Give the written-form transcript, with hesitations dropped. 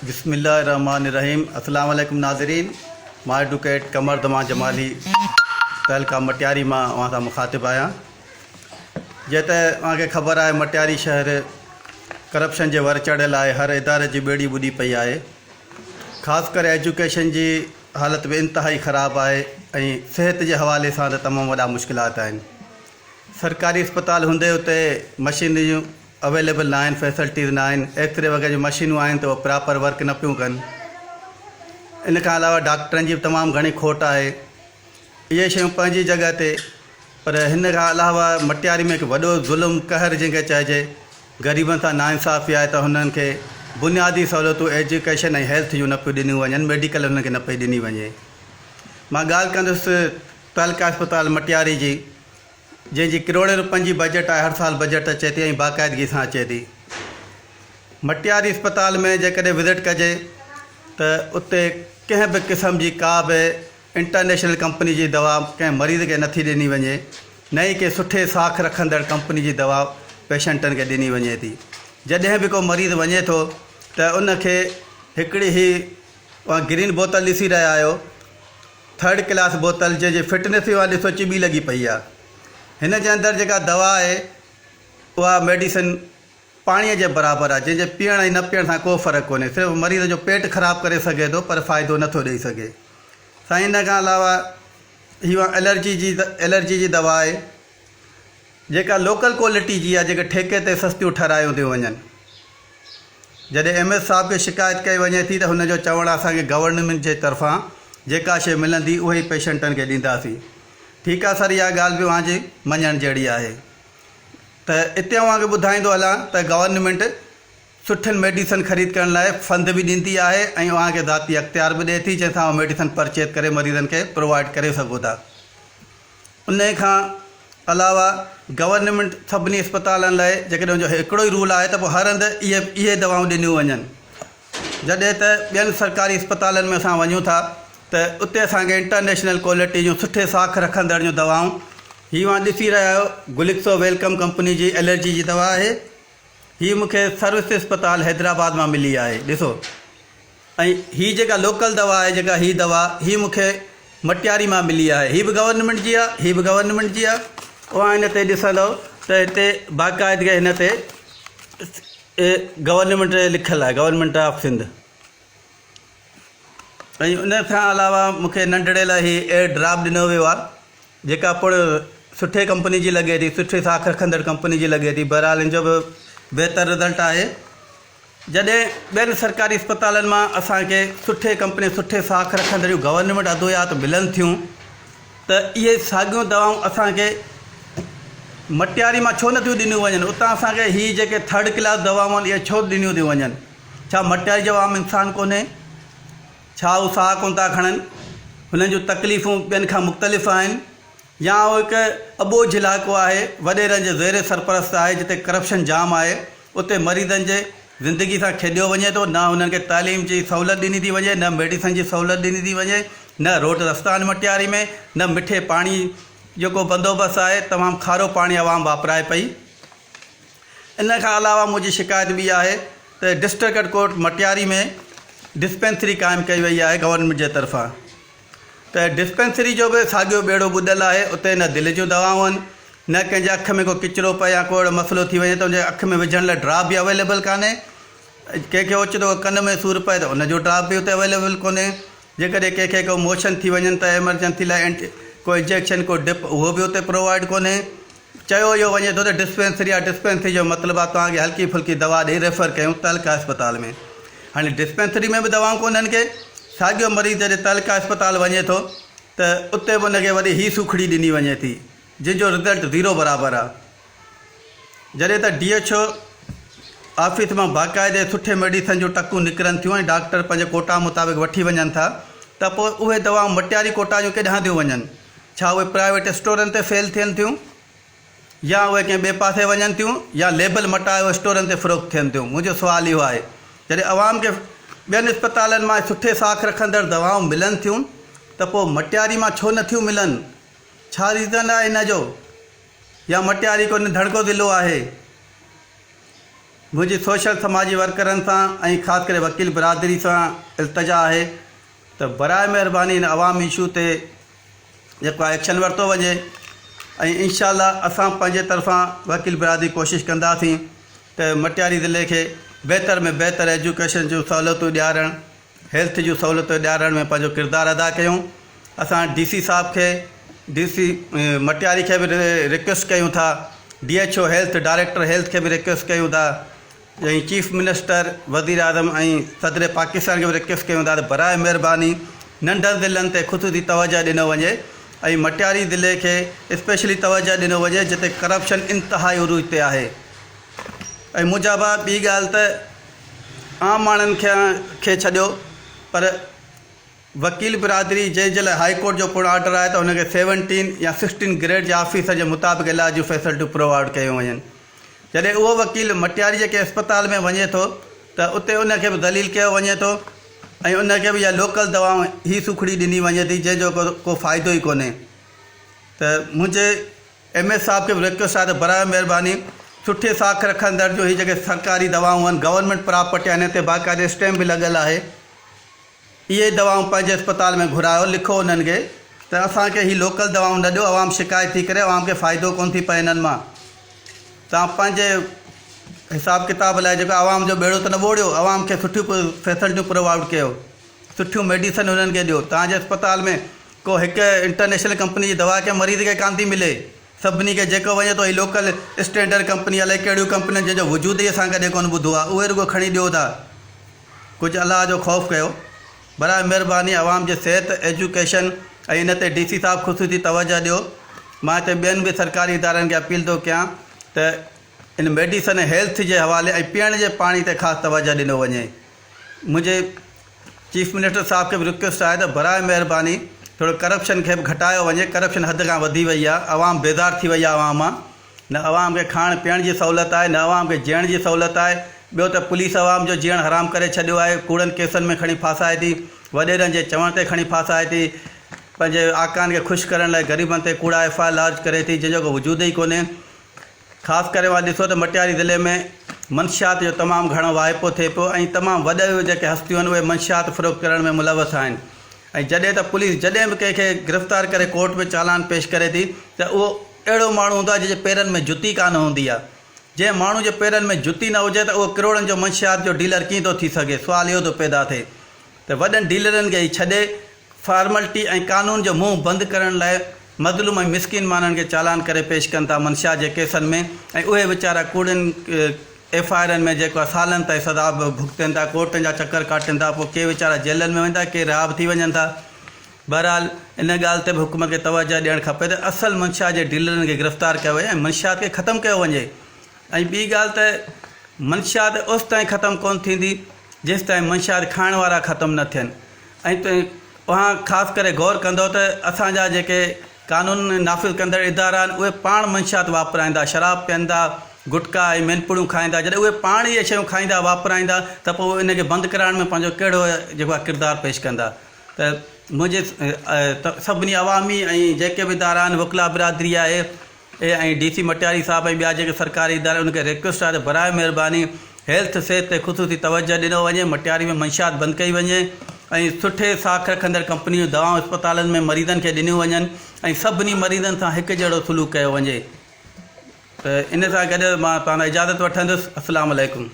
بسم الله الرحمٰن الرحيم السلام عليڪم ناظرين مان ايڊوڪيٽ قمر زمان جمالي تعلقه مٽياري مان اوهان سان مخاطب آهيان جئين ته اوهان کي خبر آهي مٽياري شهر ڪرپشن جي ور چڙهيل آهي هر اداري جي ٻيڙي ٻڏي پئي آهي خاص ڪري ايجوڪيشن جي حالت به انتهائي خراب آهي ۽ صحت جي حوالي سان ته تمام وڏا مشڪلات آهن سرڪاري اسپتال هوندي اتي مشينريون اويليبل نه آهن فيسلٽيز نه آهن ايڪسري وغيره جون مشينون آهن ته اهي پراپر ورڪ نه پيون ڪن ان کان علاوه ڊاڪٽرن جي به تمام گهڻي کوٽ آهي اهي شيون پنهنجي جڳهه تي پر هن کان علاوه مٽياري ۾ هڪ وڏو ظلم قهر جنهن کي چئجي غريبن سان ناانصافي آهي ته هنن کي بنيادي سهولتون ايجوڪيشن ۽ هيلٿ جون نه پيون ڏنيون وڃن ميڊيڪل هنن کي نه پئي ڏني وڃي مان ڳالهه ڪندس تعلقه اسپتال مٽياري جي جنهن جي ڪروڙين روپين جي بجيٽ آهي هر سال بجيٽ اچي ٿي ۽ باقاعدگي سان اچي ٿي. مٽياري اسپتال ۾ جيڪڏهن وزٽ ڪجي ته اتي ڪنهن به قسم جي ڪا به انٽرنيشنل ڪمپني جي دوا ڪنهن مريض کي نٿي ڏني وڃي نه ئي ڪنهن سٺي ساک رکندڙ ڪمپني جي دوا پيشنٽن کي ڏني وڃي ٿي. جڏهن به ڪو مريض وڃي ٿو ته ان کي هڪڙي هي گرين بوتل ڏسي رهيا آهيو ٿرڊ ڪلاس بوتل جنهن جي فٽنيس به ڏسو چٻي لڳي پئي آهي. هن جي اندر جيڪا دوا آهي اها ميڊيسن پاڻيء جي برابر آهي جنهن جي پيئڻ ۽ نه پيئڻ سان ڪو فرق ڪونهي صرف مريض جو پيٽ خراب ڪري سگهي ٿو پر فائدو نه ٿو ڏئي سگهي. سائين ان کان علاوه هي الرجي جي الرجي جي دوا آهي. جيڪا لوڪل ڪوالٽي جي آهي جيڪي ٺيڪي تي سستيون ٺهرايون ٿيون وڃن. جڏهن ايم ايس صاحب کي شڪايت ڪئي وڃي ٿي ته هن جو چوڻ آهي اسان کي گورنمينٽ جي طرفان جيڪا شيء ملندي اهي ئي پيشنٽن کي ڏينداسين. ٺيڪ آهي سر اها ڳالهه به اوهان جي مڃڻ جهڙي آهي ته اتي اوهان کي ٻڌائيندو هلان ته گورنمينٽ سٺين ميڊيسن خريد ڪرڻ لاء فند به ڏيندي آهي ۽ اوهان کي ذاتي اختيار به ڏئي ٿي جنهن سان اوهان ميڊيسن پرچيز ڪري مريضن کي پرووائيڊ ڪري سگهو ٿا. انهيء کان علاوه گورنمينٽ سڀني اسپتالن لاء جيڪڏهن ان جو هڪڙو ئي رول آهي ته پوء هر هنڌ اهي اهي دوائون ڏنيون وڃن. جڏهن ته ٻين سرڪاري اسپتالن ۾ اسان وڃون ٿا ته اتي اسان کي انٽرنيشنل ڪوالٽي جون سٺي ساک رکندڙ جون دوائون هي اوهان ڏسي رهيا آهيو گلڪسو welcome company جي الرجي جي دوا آهي هي مون کي سروس اسپتال حيدرآباد مان ملي آهي ڏسو. ۽ هي جيڪا لوڪل دوا آهي جيڪا هي دوا هي مون کي مٽياري مان ملي آهي هي به گورنمينٽ جي آهي هي به گورنمينٽ جي آهي اوهان هن تي ڏسندو ته هتي باقاعدگي هن تي گورنمينٽ لکيل آهي گورنمينٽ آف سنڌ ۽ ان کان علاوه مون کي ننڍڙي لاء هي ايئر ڊراپ ڏنو ويو آهي جيڪا پڻ سٺي ڪمپني جي لڳي ٿي سٺي ساک رکندڙ ڪمپني جي لڳي ٿي بهرحال ان جو به بهتر رزلٽ آهي جڏهن ٻين سرڪاري اسپتالن مان اسان کي سٺي ڪمپني سٺي ساک رکندڙيون گورنمينٽ ادويات ملن ٿيون ته اهي ساڳيون دوائون اسان کي مٽياري مان ڇو نٿيون ڏنيون وڃن اتان اسان کي هي جيڪي ٿرڊ ڪلاس دوائون آهن اهي ڇو ڏنيون ٿيون وڃن ڇا مٽياري جو عام انسان ڪونهي ڇا هو ساهه ڪونه ٿا کڻن هنن جون تڪليفون ٻين کان مختلف آهن يا اهو هڪ اٻوجهه علائقو آهي، وڏيرن جي زير سرپرست آهي، جتي ڪرپشن جام آهي، اتي مريضن جي زندگي سان کيڏيو وڃي ٿو، نه انهن کي تعليم جي سهولت ڏني ٿي وڃي، نه ميڊيسن جي سهولت ڏني ٿي وڃي، نه روڊ رستا آهن مٽياري ۾، نه مٺي پاڻي جو ڪو بندوبست آهي، تمام کارو پاڻي عوام واپرائي پئي. ان کان علاوه منهنجي شڪايت ٻي آهي ته ڊسٽرڪٽ ڪورٽ مٽياري ۾ ڊسپينسري قائم ڪئي وئي آهي گورنمينٽ جي طرفان، ته ڊسپينسري جو به ساڳيو ٻيڙو ٻڏل آهي، اتي نه دل جون دوائون آهن، نه ڪنهن جي اک ۾ ڪو ڪچرو پئي يا ڪو اهڙو مسئلو ٿي وڃي ته ان جي اک ۾ وجهڻ لاء ڊراپ به اويليبل ڪانهي، ڪنهن کي اوچتو ڪو ڪن ۾ سور پئي ته ان جو ڊراپ به اتي اويليبل ڪونهي، جيڪڏهن ڪنهن کي ڪو موشن ٿي وڃن ته ايمرجنسي لاء ڪو انجيڪشن ڪو ڊپ اهو به اتي پرووائيڊ ڪونهي. چيو اهو وڃي ٿو ته ڊسپينسري آهي، ڊسپينسري جو مطلب آهي توهان کي هلڪي ڦلڪي دوا ڏئي ريفر ڪيون تعلقه اسپتال ۾. هاڻي ڊسپينسري ۾ به دوائون ڪونهن ڪي، ساڳيو مريض جڏهن تعلقه اسپتال وڃي ٿو ته اتي به ان کي وڏي هي سوکڙي ڏني وڃي ٿي جنهن جو رزلٽ زيرو برابر آهي. جڏهن ته ڊي ايڇ او آفيس مان باقاعدي سٺي ميڊيسن جون ٽڪون نڪرن ٿيون ۽ ڊاڪٽر پنهنجي ڪوٽا مطابق وٺي وڃن ٿا ته پوء اهي دوائون مٽياري ڪوٽا جون ڪيڏانهن ٿيون وڃن؟ ڇا اهي پرائيويٽ اسٽورن تي سيل ٿين ٿيون يا اهي ڪنهن ٻئي پاسي وڃن ٿيون يا ليبل مٽائي اهي اسٽورن تي فروخت ٿين ٿيون؟ منهنجو سوال اهو آهي جڏهن عوام کي ٻين اسپتالن مان سٺي ساک رکندڙ دوائون ملن ٿيون ته پوء مٽياري مان ڇو نٿيون ملن؟ ڇا ريزن آهي ان جو؟ يا مٽياري ڪو نڌڻڪو ضلعو آهي؟ منهنجي سوشل سماجي ورڪرن سان ۽ خاص ڪري وڪيل برادري سان التجا آهي ته براء مهرباني هن عوامي اشو تي جيڪو آهي ايڪشن ورتو وڃي ۽ انشاء الله اسان پنهنجي طرفان وڪيل برادري ڪوشش ڪنداسين ته مٽياري ضلعي کي بهتر ۾ بهتر ايجوڪيشن جون سهولتون ڏيارڻ هيلٿ جون سهولتون ڏيارڻ ۾ پنهنجو ڪردار ادا ڪيون اسان ڊي سي صاحب کي ڊي سي مٽياري کي به رڪويسٽ ڪيون ٿا D H O health director health کي به رڪويسٽ ڪيون ٿا ۽ چيف منسٽر وزير اعظم ۽ صدر پاڪستان کي به رڪويسٽ ڪيون ٿا ته براء مهرباني ننڍن ضلعن تي خصوصي توجه ڏنو وڃي ۽ مٽياري ضلعي کي اسپيشلي توجه ڏنو وڃي جتي ڪرپشن انتهائي عروج تي آهي ۽ منهنجا ڀاء ٻي ڳالهه ته عام ماڻهن کي کي ڇڏيو پر وڪيل برادري جنهن جي لاء هائي ڪورٽ جو پڻ آرڊر آهي ته هن کي سيونٽين يا سڪسٽين گريڊ جي آفيسر جي مطابق علاج جون فيسلٽيون پرووائيڊ ڪيون وڃن جڏهن اهو وڪيل مٽياري جي ڪنهن اسپتال ۾ وڃي ٿو ته اتي ان کي به ذليل ڪيو وڃي ٿو ۽ ان کي به اها لوڪل دوائون هي سوکڙي ڏني وڃي ٿي جنهن جو ڪو فائدو ئي ڪونهي ته منهنجي ايم ايس صاحب کي به رڪويسٽ آهي ته براء مهرباني سٺي ساک رکندڙ جو هي جيڪي سرڪاري دوائون آهن گورنمينٽ پراپرٽي آهن هتي باقاعدي اسٽيمپ به لڳل آهي اهي دوائون پنهنجي اسپتال ۾ گهرايو لکو انهن کي ته اسان کي هي لوڪل دوائون نه ڏيو عوام شڪايت ٿي ڪري عوام کي فائدو ڪونه ٿي پئي انهن مان توهان پنهنجي حساب ڪتاب لاء جيڪو عوام جو ٻيڙو ته نه ٻوڙيو عوام کي سٺيون فيسلٽيون پرووائڊ ڪيو سٺيون ميڊيسن انهن کي ڏيو توهان جي اسپتال ۾ ڪو هڪ انٽرنيشنل ڪمپني جي دوا ڪنهن مريض کي ڪانه ٿي ملي سڀني کي جيڪو وڃي ٿو هي لوڪل اسٽينڊرڊ ڪمپني الائي ڪهڙيون ڪمپنيون جنهن جو وجود ئي اسان ڪڏهن ڪونه ٻڌو آهي اهي رڳو کڻي ڏيو ٿا ڪجهه الله جو خوف ڪيو. براء مهرباني عوام جي صحت، ايجوڪيشن ۽ ان تي ڊي سي صاحب خصوصي توجه ڏيو. مان هتي ٻين به سرڪاري ادارن کي اپيل ٿو ڪيان ته ان ميڊيسن ۽ هيلٿ جي حوالي ۽ پيئڻ جي پاڻي تي خاص توجه ڏنو وڃي. منهنجي چيف منسٽر صاحب کي به رڪويسٽ آهي ته براء مهرباني ٿورو ڪرپشن کي به گهٽايو وڃي، ڪرپشن حد کان وڌي وئي آهي، عوام بيزار ٿي وئي آهي عوام مان. نه عوام کي کائڻ پيئڻ جي سهولت آهي نه عوام کي جيئڻ جي سهولت آهي ٻيو ته پوليس عوام جو جيئڻ حرام ڪري ڇڏيو آهي ڪوڙن ڪيسن ۾ کڻي ڦاسائي ٿي وڏيرن جي چوڻ تي کڻي ڦاسائي ٿي پنهنجي آقائن کي خوش ڪرڻ لاء غريبن تي ڪوڙا ايف I R lodge ڪري ٿي جنهن جو ڪو وجود ئي ڪونهي خاص ڪري اوهان ڏسو ته مٽياري ضلعي ۾ منشيات جو تمام گهڻو واهپو ٿئي پيو ۽ تمام وڏيون جيڪي هستيون آهن اهي منشيات فروخت ڪرڻ ۾ ملوث آهن ۽ جڏهن ته پوليس جڏهن به ڪنهن کي گرفتار ڪري ڪورٽ ۾ چالان پيش ڪري ٿي ته اهو اهڙو ماڻهو هوندو آهي جنهن جي پيرن ۾ جتي ڪانه هوندي آهي. جنهن ماڻهو جي پيرن ۾ جتي نه هجي ته اهو ڪروڙن جو منشيات جو ڊيلر ڪيئن ٿو ٿي سگهي؟ سوال اهو ٿو پيدا ٿئي ته وڏن ڊيلرن کي هي ڇڏي فارملٽي ۽ قانون جو منهن بند ڪرڻ لاء مظلوم ۽ مسڪين ماڻهن کي چالان ڪري پيش ڪن ٿا منشيات جي ڪيسن ۾ ۽ اهي ويچارا ڪوڙين ايف I آرن ۾ جيڪو آهي سالن تائين سزا به ڀڳتين ٿا ڪورٽن جا چڪر ڪاٽين ٿا پوء ڪي ويچارا جيلن ۾ وڃن ٿا ڪي رها به ٿي وڃن ٿا. بهرحال ان ڳالهه تي به حڪومت کي توجهه ڏيڻ کپي ته اصل منشيات جي ڊيلرن کي گرفتار ڪيو وڃي ۽ منشيات کي ختم ڪيو وڃي ۽ ٻي ڳالهه ته منشيات اوستائين ختم ڪونه ٿيندي جيستائين منشيات کائڻ وارا ختم نه ٿين ۽ اوهان خاص ڪري غور ڪندو ته اسان جا جيڪي قانون نافذ ڪندڙ ادارا آهن اهي پاڻ منشيات واپرائيندا شراب پيئندا گٽڪا ۽ مينپڙيون کائيندا جڏهن اهي پاڻ اهي شيون کائيندا واپرائيندا ته پوء ان کي بند ڪرائڻ ۾ پنهنجو ڪهڙو جيڪو آهي ڪردار پيش ڪندا ته منهنجي سڀني عوامي ۽ جيڪي به ادارا آهن وڪلا برادري آهي ۽ ڊي سي مٽياري صاحب ۽ ٻيا جيڪي سرڪاري ادارا آهن ان کي ريڪويسٽ آهي ته براء مهرباني هيلٿ صحت تي خصوصي توجه ڏنو وڃي مٽياري ۾ منشيات بند ڪئي وڃي ۽ سٺي ساک رکندڙ ڪمپني جون دوائون اسپتالن ۾ مريضن کي ڏنيون وڃن ۽ سڀني مريضن سان هڪ جهڙو سلوڪ ڪيو وڃي ته ان سان گڏ مان توهان کان اجازت وٺندس السلام عليڪم.